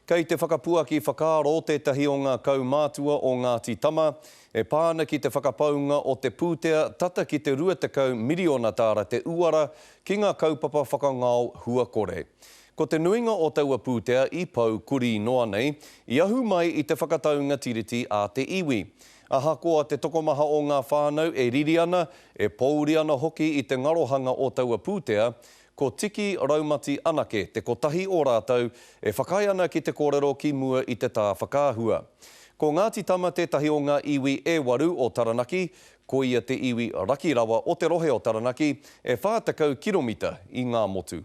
Kei te whakapuaki whakaaro tētahi o ngā kaumātua o Ngāti Tama e pā ana ki te whakapaunga o te pūtea tata ki te 20 miriona tāra te uara ki ngā kaupapa whakangao hua kore. Ko te nuinga o taua pūtea i pau kurī noa nei, i ahu mai i te whakataunga Tiriti a te iwi. Ahakoa te tokomaha o ngā whānau e riri ana, e pōuri ana hoki i te ngarohanga o taua pūtea, Ko Tiki Raumati anake te kotahi o rātou e whakaae ana ki te kōrero ki mua i te tā whakaahua. Ko Ngāti Tama tētahi o ngā iwi e waru o Taranaki, koia te iwi raki rawa o te rohe o Taranaki, e 40 kiromita i Ngāmotu.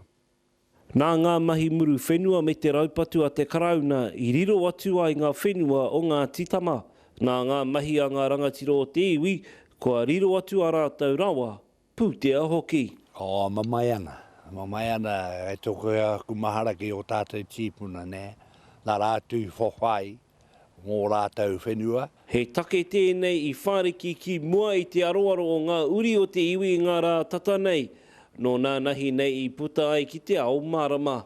Nā ngā mahi muru whenua me te raupatu a te Karauna i riro atu ai ngā whenua o Ngāti Tama. Nā ngā mahi a ngā rangatira o te iwi, kua riro atu ā rātou rawa pūtea hoki. Oh, mamae ana, mamae ana e toko aku mahara ki o tātou tīpuna, nē, nā rātou i whawhai mō rātou whenua. He take tēnei i whāriki ki mua i te aroaro o ngā uri o te iwi i ngā rā tata nei, nō nānahi nei i puta ai ki te ao mārama.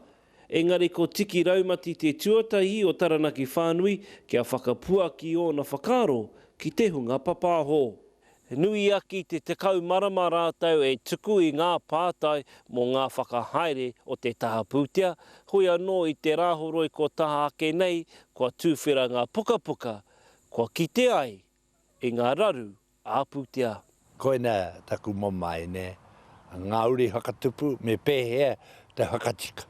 Engari ko Tiki Raumati te tuatahi o Taranaki Whānui kia whakapuaki ōna whakaaro ki te hunga papāho. Nui ake i te 10 marama rātou e tuku i ngā pātai mō ngā whakahaere o te taha pūtea, hoi anō i te Rāhoroi kua taha ake nei kua tūwhera ngā pukapuka, kua kite ai i ngā raru ā-pūtea. Koina taku mamae, nē. Ngā uri whakatupu, me pēhea te whakatika.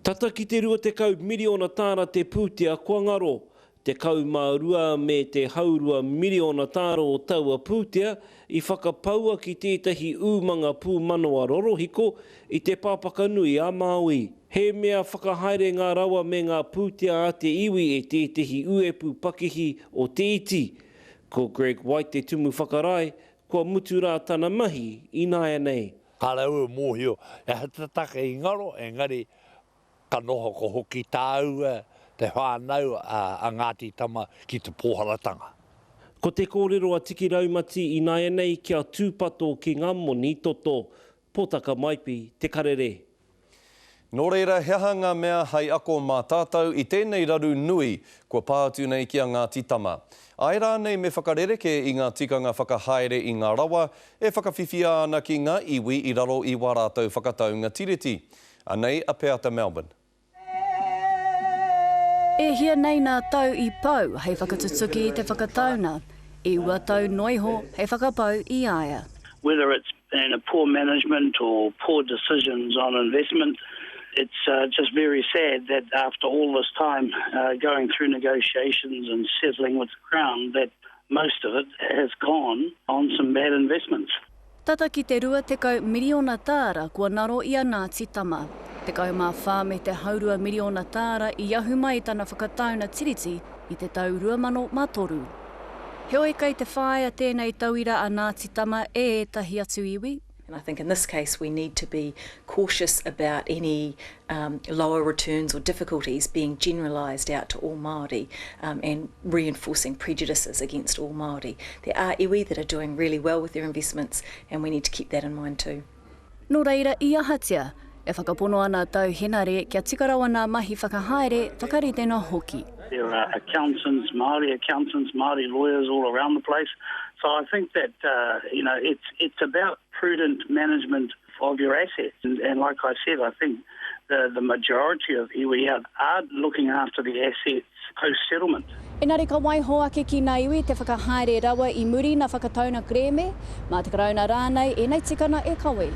Tata ki te 20 miriona tāra te pūtea kua ngaro. 12 me te haurua miriona tāra o taua pūtea i whakapaua ki tētahi umanga pūmanawa rorohiko i Te Pāpakanui a Māui. He mea whakahaere ngā rawa me ngā pūtea a te iwi e tētehi uepu pakihi o Te Iti. Ko Greg White te tumu whakarae, kua mutu rā tana mahi ināianei. Ka rau e mōhio he aha te take i ngaro, engari ka noho ko hoki tāua te whānau a Ngāti Tama ki te pōharatanga. Ko te kōrero a Tiki Raumati ināianei kia tūpato ki ngā moni toto. Potaka Maipi, Te Karere. Nō reira, he aha ngā mea hei ako mā tātou i tēnei raru nui kua pā atu nei ki a Ngāti Tama? Āe rānei me whakarerekē i ngā tikanga whakahaere i ngā rawa e whakawhiwhia ana ki ngā iwi i raro i wā rātou whakataunga Tiriti? Anei a Peata Melbourne. E hia nei nā tau i pau hei whakatutuki i te whakatauna, e ua tau noa iho hei whakapau i a ia. Whether it's and a poor management or poor decisions on investment, it's just very sad that after all this time going through negotiations and settling with the Crown that most of it has gone on some bad investments. Tata ki te 20 miriona tāra kua ngaro i a Ngāti Tama. 14 me te haurua miriona tāra i ahu mai i tana whakatauna tiriti i te tau 2003. Heoi kei te whāia tēnei tauira a Ngāti Tama e ētahi atu iwi. And I think in this case we need to be cautious about any lower returns or difficulties being generalised out to all Māori and reinforcing prejudices against all Māori. There are iwi that are doing really well with their investments and we need to keep that in mind too. Nō reira, i ahatia? E whakapono ana a Tau Henare kia tika rawa nā mahi whakahaere, whakaritenga hoki. There are accountants, Māori accountants, Māori lawyers all around the place. So I think that, you know, it's, it's about prudent management of your assets. And, and like I said, I think the, the majority of iwi are, are looking after the assets post-settlement. Engari ka waiho ake ki ngā iwi te whakahaere rawa i muri nā whakataunga kerēme, mā te Karauna rānei ēnei tikanga e kawe.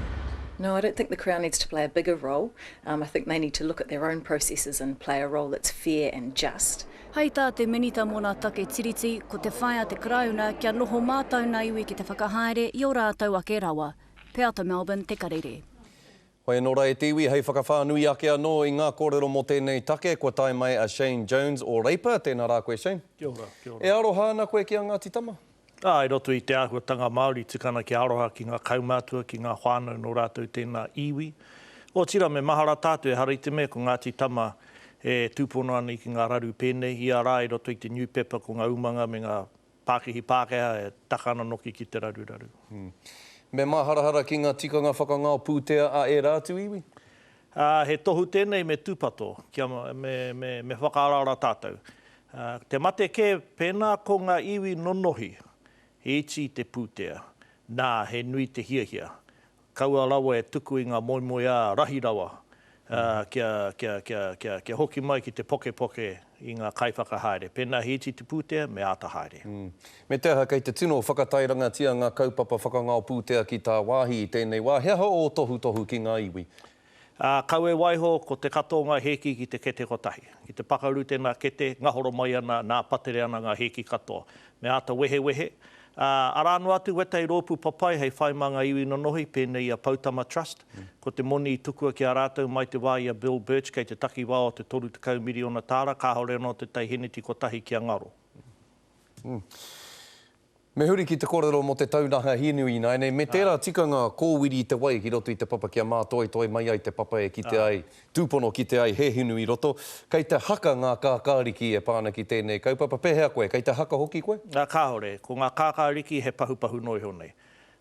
No, I don't think the Crown needs to play a bigger role. Um, I think they need to look at their own processes and play a role that's fair and just. Hei tā te Minita mō ngā Take Tiriti, ko te whai a te Karauna kia noho mātau ngā iwi ki te whakahaere i ō rātou ake rawa. Peata Melbourne, Te Karere. Hoi anō rā e te iwi, hei whakawhānui ake anō i ngā kōrero mō tēnei take, kua tae mai a Shane Jones o Reipa. Tēnā rā koe Shane. Kia ora, kia ora. E aroha ana koe ki a Ngāti Tama? Ā, i roto i te āhuatanga Māori, tika ana kia aroha ki ngā kaumātua, ki ngā whānau nō rātou tēnā iwi. Otirā, me mahara tātou, ehara i te mea ko Ngāti Tama e tūpono ana ki ngā raru pēnei, ia rā i roto i te niupepa ko ngā umanga me ngā Pākihi Pākehā e taka ana noki ki te raruraru. Me māharahara ki ngā tikanga whakangao pūtea a ērā atu iwi? Ā, he tohu tēnei me tūpato, kia, me, me, me whakaaraara tātou. Ā, te mate kē, pēnā ko ngā iwi nonohi, he iti te pūtea, nā, he nui te hiahia. Kaua rawa e tuku i ngā moemoeā rahi rawa, ā, kia, kia, kia, kia, kia hoki mai ki te pokepoke i ngā kaiwhakahaere. Pēnā he iti te pūtea, me āta haere. Me te aha, kei te tino whakatairangatia ngā kaupapa whakangao pūtea ki tāwāhi i tēnei wā. He aha ō tohutohu ki ngā iwi? Ā, kau e waiho ko te katoa o ngā hēki ki te kete kotahi. Ki te pakaru tēnā kete, ngahoro mai ana, nā, patere ana ngā hēki katoa. Me āta wehewehe. Ā, arā noa atu wētahi rōpū papai hei whai mā ngā iwi nonohi, pēnei i a Poutama Trust. Ko te moni i tukua ki a rātou mai te wā i a Bill Birch kei te takiwā o te 30 miriona tāra, kāore anō te taiheneti kotahi kia ngaro. Me huri ki te kōrero mō te taunaha hinu ināianei, me tērā tikanga kōwiri i te wai ki roto i te papa kia mātoetoe mai ai te papa e kite ai, tūpono kite ai he hinu i roto. Kei te haka ngā kākāriki e pā ana ki tēnei kaupapa. Pēhea koe? Kei te haka hoki koe? Ā, kāore. Ko ngā kākāriki he pahupahu noa iho nei.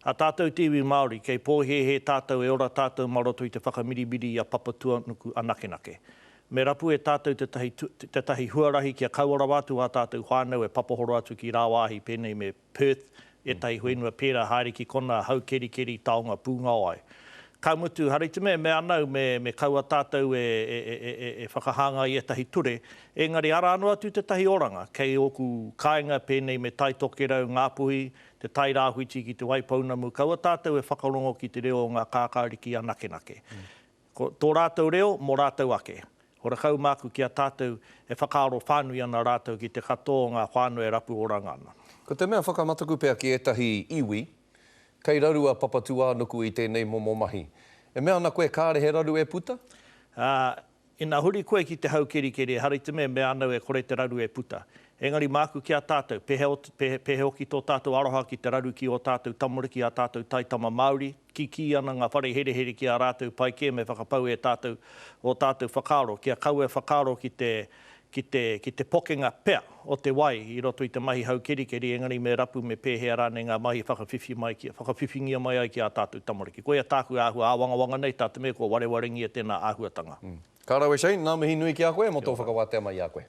A tātou te iwi Māori, kei pōhēhē tātou e ora tātou mā roto i te whakamirimiri i a Papatuanuku anakenake. Me rapu e tātou tētahi, tētahi huarahi kia kaua rawa atu ā tātou whānau e papahoro atu ki rāwāhi pēnei me Perth, ētahi whenua pērā haere ki konā haukerikeri taonga pūngao ai. Ka mutu, hari te mea, me anau me, me kaua tātou e, e, e, e, e, e whakahāngai i ētahi ture, engari arā noa atu tētahi oranga kei ōku kāinga pēnei me Tai Tokerau, Ngāpuhi, Te Tai Rāwhiti ki Te Waipounamu, kaua tātou e whakarongo ki te reo o ngā kākāriki anakenake. Ko tō rātou reo mō rātou ake. Horakau māku ki a tātou e whakaaro whānui ana rātou ki te katoa o ngā whānau e rapu oranga ana. Ko te mea whakamataku pea ki ētahi iwi, kei raru a Papatūānuku i tēnei momo mahi. E mea ana koe kāre he raru e puta? Ā, Ina huri koe ki te hau kerikeri, ehara i te mea me anau e kore te raru e puta. Engari māku ki a tātou, pehea, pehea hoki tō tātou aroha ki te raru ki ō tātou tamariki, ā tātou taitama Māori, kikī ana ngā whare herehere ki ā rātou pai kē me whakapau e tātou ō tātou whakaaro, kia kaua e whakaaro ki te, ki te, ki te pokenga pea o te wai i roto i te mahi hau kerikeri, engari me rapu me pēhea rānei ngā mahi whakawhiwhi mai ki, whakawhiwhingia mai ai ki ā tātou tamariki. Koia tāku āhua āwangawanga nei, tā te mea kua warewarengia tēnā āhuatanga. Ka rawe Shane, ngā mihi nui ki a koe mō tō whakawātea mai i a koe.